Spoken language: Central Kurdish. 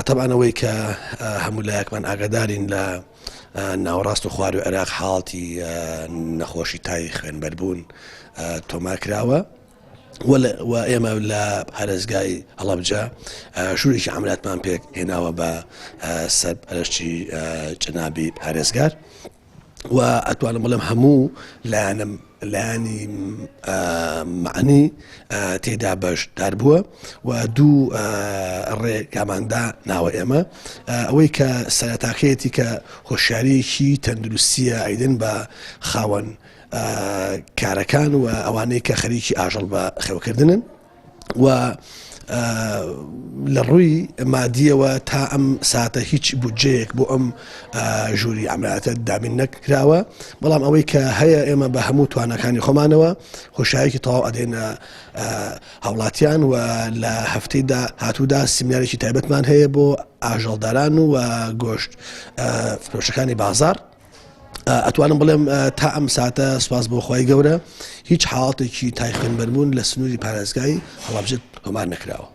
تەبعەن ئەوەی کە هەموو لایەکمان ئاگادارین لە ناوەڕاست و خواروی عێراق حاڵەتی نەخۆشی تای خوێنبەربوون تۆمار کراوە و ئێمە لە پارێزگای هەڵەبجە ژوورێکی عملاتمان پێک هێناوە بە سەرپەرشتی جەنابی پارێزگار. و ئەتوانم بڵێم هەموو لایەنم لایەنی معنی تێدا بەشدار بووە و دوو ڕێگاماندا ناوە ئێمە ئەوەی کە سەرەتاکەیەتی کە هۆشیاریەکی تەندروستیە ئەیدن بە خاوەن کارەکان و ئەوانەی کە خەریکی ئاژەڵ بە خێوکردنن. و لە ڕووی مادیەوە تا ئەم ساتە هیچ بودجەیەک بۆ ئەم ژووری ئەمراتە دابین نەکراوە بەڵام ئەوەی کە هەیە ئێمە بە هەموو توانەکانی خۆمانەوە هۆشایەکی تەواو ئەدێنە هاوڵاتیان و لە هەفتەیدا هاتوودا سیمینارێکی تایبەتمان هەیە بۆ ئاژەڵداران و گۆشت فرۆشەکانی بازار. ئەتوانم بڵێم تا ئەم ساتە سوپاس بۆ خوای گەورە هیچ حاڵەتێکی تای خوێنبەربوون لە سنووری پارێزگای هەڵەبجە تۆمار نەکراوە.